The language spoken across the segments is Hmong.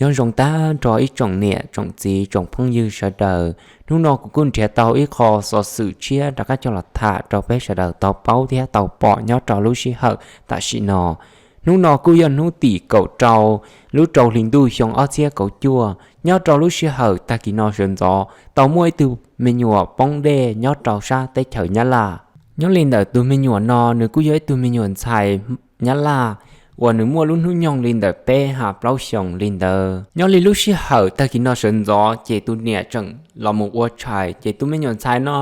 Nyob zoo tag nrho ib tsoom niam tsoom txiv tsoom phooj ywg sawv daws, hnub no kuv kuj nrhiav tau ib qho xov xwm tshiab rov qab coj los tham rau peb sawv daws tau paub thiab tau pom nyob rau lub sij hawm tam sim no. Hnub no kuj yog hnub tim kaum rau lub rau hli ntuj xyoo ob txhiab kaum cuaj. Nyob rau lub sij hawm tag kis no sawv ntxov tau muaj ib tug me nyuam poob dej nyob rau sab teb chaws Nyab Laj. Nyob li ntawm tus me nyuam no nws kuj yog ib tug me nyuam ntxhais Nyab Laj uas nws muaj lub hnub nyoog li ntawm peb ha plaub xyoos li ntawd. Nyob li lub sij hawm tag kis no sawv ntxov ces tus niam tseem los mus ua tshais, ces tus me nyuam ntxhais no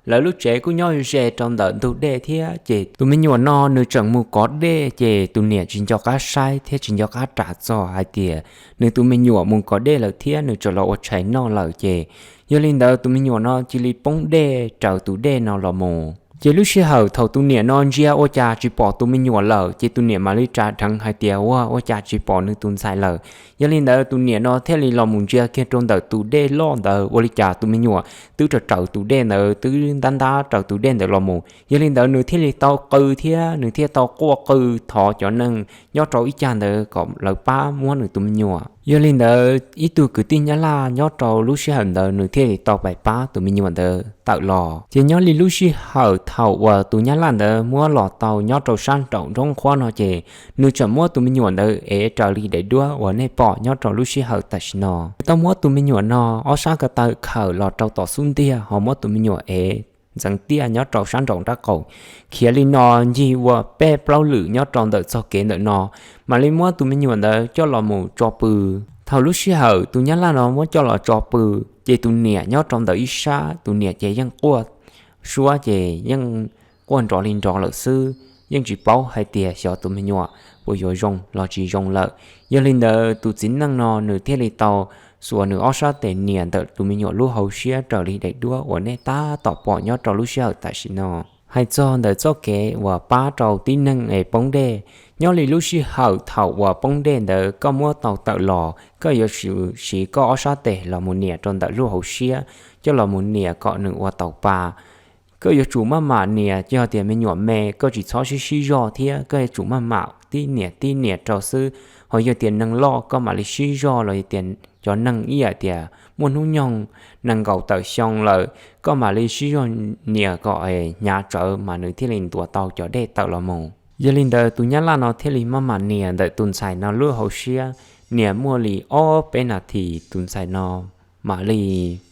lawv lub tsev kuj nyob ze rau ntawm ntug dej thiab, ces tus me nyuam no nws tseem mus kov dej, ces tus niam tsis nco qab saib thiab tsis nco qab ras txog hais tias nws tus me nyuam mus kov dej lawm thiab nws tseem los ua tshais noj lawm, ces yog li ntawd tus me nyuam no cia li poob dej raws tus dej no los mus. Ces lub sij hawm thaum tus niam no ntsia ua cas tsis pom tus me nyuam lawm, ces tus niam mam li ras dheev hais tias ua ua cas tsis pom nws tus ntxhais lawm. Yog li ntawd tus niam no thiaj li los mus ntsia kiag rau ntawm tus dej loj ntawd, ua li cas tus me nyuam twb raws raws tus dej ntawd, twb ntab ntab raws tus dej ntawd los mus. Yog li ntawd nws thiaj li tau qw thiab nws thiaj tau quaj qw thov cov neeg nyob rau ib cag ntawd kom lawv pab muab nws tus me nyuam. Yog li ntawd ib tug kwv tij Nyab Laj nyob rau lub sij hawm ntawd nws thiaj li tau pais pab tus me nyuam ntawd tawm los. Ces nyob li lub sij hawm thaum uas tus Nyab Laj ntawd muab los tau nyob rau sab nraum nroob qhuab no, ces nws tseem muab tus me nyuam ntawd ev raws li daim duab uas nej pom nyob rau lub sij hawm tam sim no. Tau muab tus me nyuam no ob sab ko taw khawm los rau tom xub ntiag, ho muab tus me nyuam ev ntxeev tiaj nyob rau sab nraum nraub qaum, khiav li no ncig ua peb plaub lwm nyob rau ntawm txoj kev ntawm no, mam li muab tus me nyuam ntawd coj los mus tso pw. Thaum lub sij hawm tus Nyab Laj no muab coj los tso pw, ces tus niam nyob rau ntawm ib sab, tus niam ces yeej quaj suab ces yeej quaj nrov li nrov lawm xwb, yeej tsis paub hais tias xyov tus me nyuam puas yuav zoo los tsis zoo lawm. Yog li ntawd tus txiv neej no nws thiaj li tau xuas nws ob sab tes nias ntawm tus me nyuam lub hauv siab raws li daim duab uas nej tab tom pom nyob rau lub sij hawm tam sim no. Hais txog ntawm txoj kev uas pab rau tib neeg es poob dej, nyob li lub sij hawm thaum uas poob dej ntawd koj muab tau tawm los, koj yuav tsum siv koj ob sab tes los mus nias rau ntawm lub hauv siab, coj los mus nias kom nws ua tau pa. Koj yuav tsum maj mam nias, yog tias me nyuam me koj tsis txhob sib sib zog thiab, koj yuav tsum maj mam tib nias tib nias rau xwb. Ho yog tias neeg loj koj mam li sib zog, los yog tias cov neeg ib yam tias muaj hnub nyoog nees nkaum tawm xyoo lawm, koj mam li sib zog nias kom hnyav tsawv mas nws thiaj li ntuas tau cov dej tawm los mus. Yog li ntawd tus Nyab Laj no thiaj li maj mam nias ntawm tus ntxhais no lub hauv siab, nias muaj li ob peb nas this tus ntxhais no mam li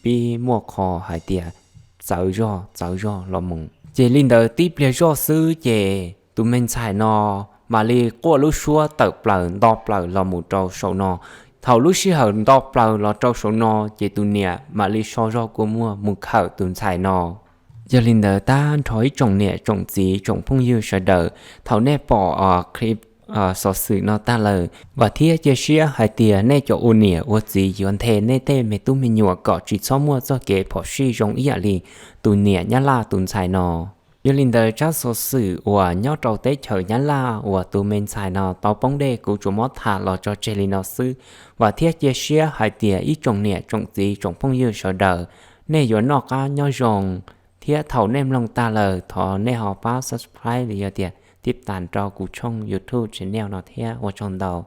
pib muaj qho hais tias txawv zog txawv zog los mus. Ces li ntawd tib pliag zoj xwb ces tus me ntxhais no mam li quaj lub suab tawm plaws nto plaws los mus rau saum no. Thaum lub sij hawm nto plaws los rau saum no ces tus niam mam li so zog kua muag mus khawm tus ntxhais no. Yog li ntawd tag nrho ib tsoom niam tsoom txiv tsoom phooj ywg sawv daws, thaum nej pom clip xov xwm no tag lawm, vam thiab cia siab hais tias nej cov ua niam ua txiv yuav nthe nej tej me tub me nyuam kom tsis txhob muaj txoj kev phom sij zoo ib yam li tus niam Nyab Laj tus ntxhais no. Yog li ntawd tsab xov xwm uas nyob rau teb chaws Nyab Laj uas tus me ntxhais no tau poob dej kuv tsuas muab tham los tso tseg li no xwb. Vam thiab cia siab hais tias ib tsoom niam tsoom txiv tsoom phooj ywg sawv daws, nej yuav noj qab nyob zoo, thiab thaum nej mloog tag lawm thov nej ho pab subscribe los yog tias tib tas rau kuv tshooj YouTube channel no thiab, ua tsaug ntau.